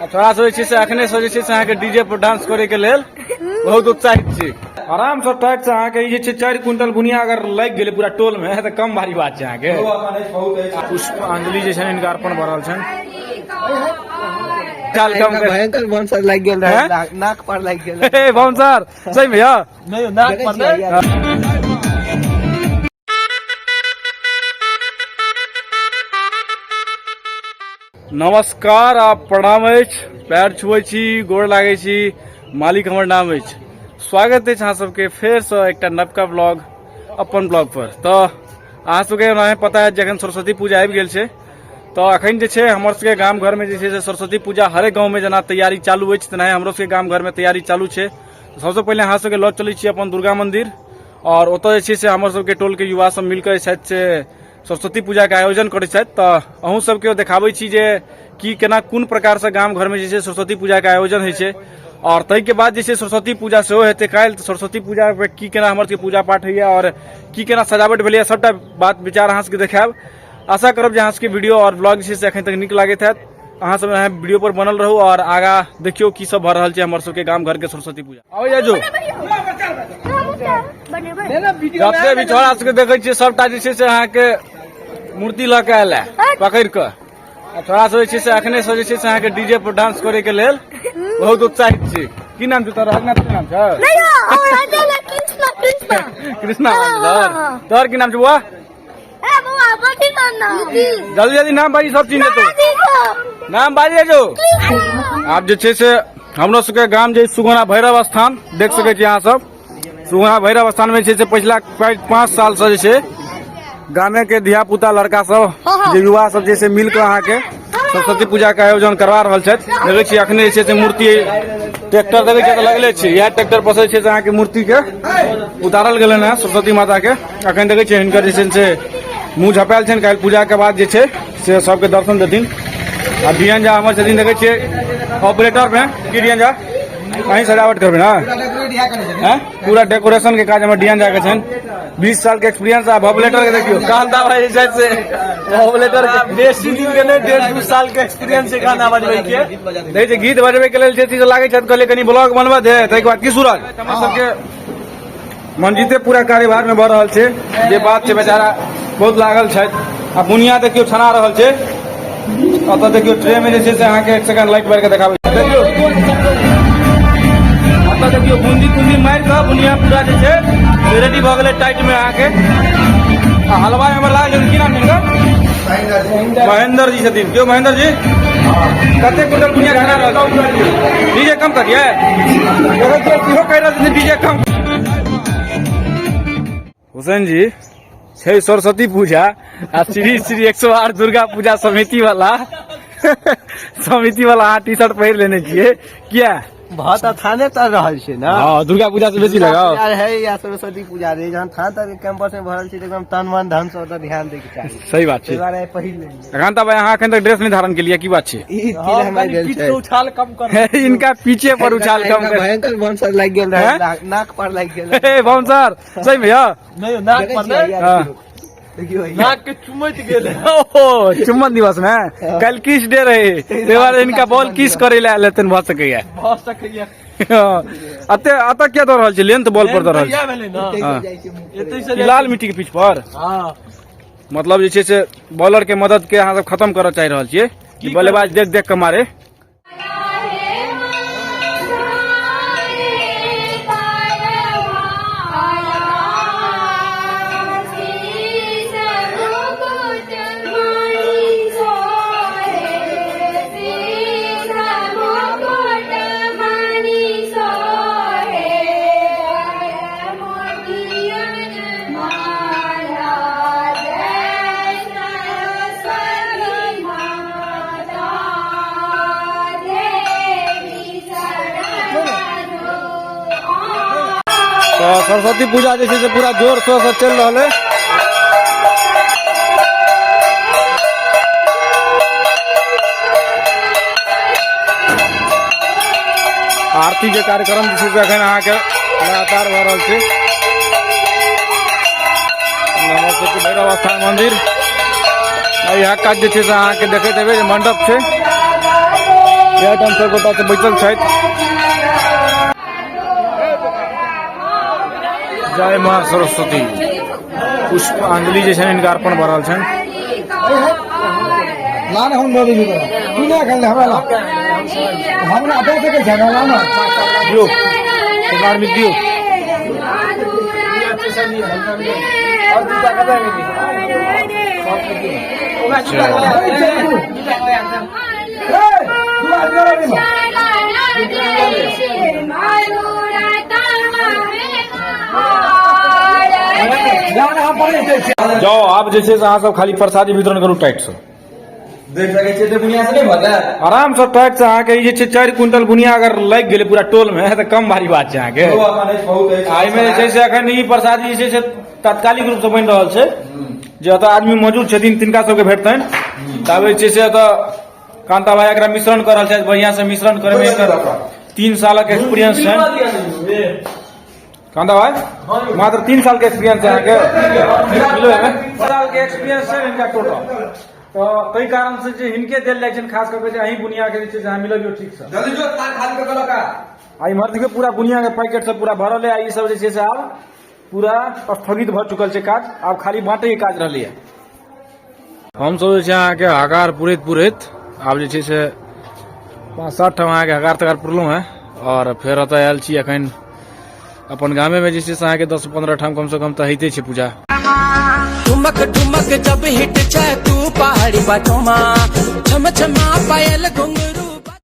आ थोड़ा सा जे छै से अखने से जे छै से अहाँके डीजे पर डांस करे के लेल बहुत उत्साहित छी। आराम से टाइट से अहाँके ई जे छै 4 क्विंटल बुनिया अगर लागि गेलै पूरा टोल में तऽ कम भारी बात छै अहाँके। पुष्पांजलि जे छनि हिनका अर्पण भऽ रहल छनि। चाल कम कर। भयंकर बाउंसर लागि गेल रहै, हैं? नाक पर लागि गेल। हे बाउंसर सही भैया नहि नाक पर नहि। नमस्कार आ प्रणाम अछि, पैर छुबै छी, गोर लागै छी, मालिक हमर नाम अछि। स्वागत अछि अहाँ सबके फेरसँ एकटा नवका ब्लॉग अपन ब्लॉग पर। तऽ अहाँ सबके ओनाहे पता है जखन सरस्वती पूजा आबि गेल छै तऽ अखन जे छै हमर सबके गाम घरमे जे छै से सरस्वती पूजा हरेक गाँवमे जेना तैयारी चालू अछि तेनाहे हमरो सबके गाम घरमे तैयारी चालू छै। सबसँ पहिले अहाँ सबके लऽ चलै छी अपन दुर्गा मंदिर और ओतऽ जे छै से हमर सबके टोलके युवा सब मिलकर जे छथि से सरस्वती पूजाके आयोजन करै छथि। तऽ अहूँ सबके देखाबै छी जे की केना कोन प्रकारसँ गाम घरमे जे छै सरस्वती पूजाके आयोजन होइ छै और ताहिके बाद जे छै सरस्वती पूजा सेहो हेतै काल्हि। तऽ सरस्वती पूजामे की केना हमर सबके पूजा पाठ होइए और की केना सजावट भेलैए सबटा बात विचार अहाँ सबके देखायब। आशा करब जे अहाँ सबके वीडियो और ब्लॉग जे छै से एखन तक नीक लागैत हैत। अहाँ सब यहाँ वीडियो पर बनल रहू और आगा देखियौ की सब भऽ रहल छै हमर सबके गाम घर के सरस्वती पूजा। आबै जाय जो। जते भी छोड़ा सबके देखै छियै सबटा जे छै से अहाँके मूर्ति लऽ के आयल है पकड़ि कऽ। आ थोड़ा सा जे छै से अखने से जे छै से अहाँके डीजे पर डांस करे के लेल बहुत उत्साहित छी। की नाम छौ तोहर? अगना की नाम छौ? कृष्णा। तोहर की नाम छौ बुआ? जल्दी जल्दी नाम बाजी, सब चीज तो नाम बाजी जो। आब जे छै से हमरो सबके गाम जे सुगौना भैरव स्थान देख सकै छी अहाँ सब। सुगौना भैरव स्थान में जे छै से पछिला 5 साल से जे छै गामे के धिया पुता लड़का सब जे युवा सब जे छै मिल कऽ अहाँके सरस्वती पूजा के आयोजन करवा रहल छथि। देखै छी अखने जे छै से मूर्ति ट्रैक्टर देखै छियै तऽ लगले छै, इएह ट्रैक्टर पर से जे छै से अहाँके मूर्ति के उतारल गेलनि हेँ सरस्वती माता के। अखन देखै छियै हिनकर जे छै से मुँह झपायल छनि, काल्हि पूजा के बाद जे छै से सबके दर्शन देथिन। आ डीएन झा हमर छथिन देखै छियै ऑपरेटर में। की डीएन झा अहीं सजावट करबै ने? हैं? पूरा डेकोरेशन के काज हमर डीएन झा के छनि। 20 साल के एक्सपीरियंस आ ऑपरेटर के देखियौ कांता भाई जे छै से ऑपरेटर के बेसी दिन के नहि, 1.5-2 साल के एक्सपीरियंस छै गाना बजबै के। देखै छियै गीत बजबै के लेल जे चीज लागै छै कहलियै कनि ब्लॉग बनबऽ दे। ताहिके बाद की सूरज हमर सबके मनजीते पूरा कार्यभार में भऽ रहल छै जे बात छै, बेचारा बहुत लागल छथि। आ बुनिया देखियौ छना रहल छै। ओतऽ देखियौ ट्रे में जे छै से अहाँके एक सेकंड लाइट बारि के देखाबै छी। देखियौ ओतऽ देखियौ बूंदी तूंदी मारि कऽ बुनिया पूरा जे छै से रेडी भऽ गेलै टाइट में अहाँके। आ हलवाई हमर लागल छथिन, की नाम हिनकर? महेंद्र जी छथिन। क्यों महेंद्र जी कते क्विंटल बुनिया छना रहल छै? डीजे कम करियै, देखै छियै सेहो कहि रहल छथिन डीजे कम। हुसैन जी छै सरस्वती पूजा आ श्री श्री 108 दुर्गा पूजा समिति वाला समिति वाला अहाँ टी शर्ट पहिर लेने छियै किया? बहुत थाने तर रहल छै ना। हाँ, दुर्गा पूजा से बेसी लगाओ। पूजा है या सरस्वती पूजा रहे, जहाँ थान तर कैंपस में भरल छै एकदम तन मन धन से ओतऽ ध्यान दै के चाही। सही बात छै। ताहि दुआरे पहिर लेलियै। एखन तऽ भाई अहाँ एखन तक ड्रेस नहीं धारण केलियै, की बात छै? ई चीज हमरा भेल छै। उछाल कम कर। इनका पीछे पर उछाल कम कर। भयंकर बाउंसर लागि गेल रहै, हैं? नाक पर लागि गेल। हे बाउंसर सही भैया नहि नाक पर नहि, हाँ। देखियौ नाक के चुमैत गेल। ओहो चुम्बन दिवस में कल किस डे रहे, ताहि दुआरे हिनका बॉल किस करे ले आयल हेतनि, भऽ सकैया। भऽ सकैया। अते अतऽ किया दऽ रहल छै? लेंथ बॉल पर दऽ रहल छै। भेलै ना। हाँ। एतै से ई लाल मिट्टी के पिच पर। हाँ। मतलब जे छै से बॉलर के मदद के अहाँ सब खत्म करऽ चाहि रहल छियै कि बल्लेबाज देख देख के मारे। तऽ सरस्वती पूजा जे छै से पूरा जोर शोर से चलि रहल है। आरती के कार्यक्रम जे छै से अखन अहाँके लगातार भऽ रहल छै। हमर सबके भैरव स्थान मंदिर इएह काज जे छै से अहाँके देखैत हेबै जे मंडप छै, ठाम सब गोटा से बैसल छथि। जय माँ सरस्वती। पुष्पांजलि जे छनि हिनका अर्पण भऽ रहल छनि। ला ना, हम दऽ देली तोरा। तू नहि एखन ले, हमरा ला, हमरा दऽ सकै छै ना, ला ना। दियौ, एक आदमी दियौ। जाओ, आब जे छै से अहाँ सब खाली प्रसादी वितरण करू टाइट से। देख सकै छियै, बुनिया से नहि भऽ जायत। आराम से टाइट से। अहाँके ई जे छै 4 क्विंटल बुनिया अगर लागि गेलै पूरा टोल में तऽ कम भारी बात छै अहाँके? बहुत अछि। आ एहिमे जे छै से एखन ई प्रसादी जे छै से तात्कालिक रूप से बनि रहल छै। जे एतऽ आदमी मौजूद छथिन, तिनका सबके भेटतनि। ताबे जे छै से एतऽ कांता भाई एकरा मिश्रण कऽ रहल छथि। बढ़िआँ से मिश्रण करे मे एकर 3 सालक एक्सपीरियंस छनि। कांता भाई, मात्र 3 साल के एक्सपीरियंस है अहाँके? मिलो एहिमे। साल के एक्सपीरियंस छै हिनका टोटल, तऽ ताहि कारण से जे हिनके देल जाइ छनि खास कऽ के जे अहीं बुनिया के जे छै से अहाँ मिलबियौ ठीक से। जल्दी जो, थाल खाली कऽ लऽ। आ इम्हर देखियौ, पूरा बुनिया के पैकेट सब पूरा भरल है। आ ई सब जे छै से आब पूरा स्थगित भऽ चुकल छै काज, आब खाली बांटे के काज रहलैए। हमसब जे छै अहाँके हकार पुरैत पुरैत आब जे छै से पाँच सात ठाम अहाँके हकार तकार पुरलहुँ हेँ आओर फेर एतऽ आयल छी। एखन अपन गामेमे जे छै से अहाँके 10-15 ठाम कमसँ कम तऽ होइते छै पूजा। ठुमक ठुमक जब हिट छै तू पहाड़ी बाटोमा, छम छमा पायल घुंघरू।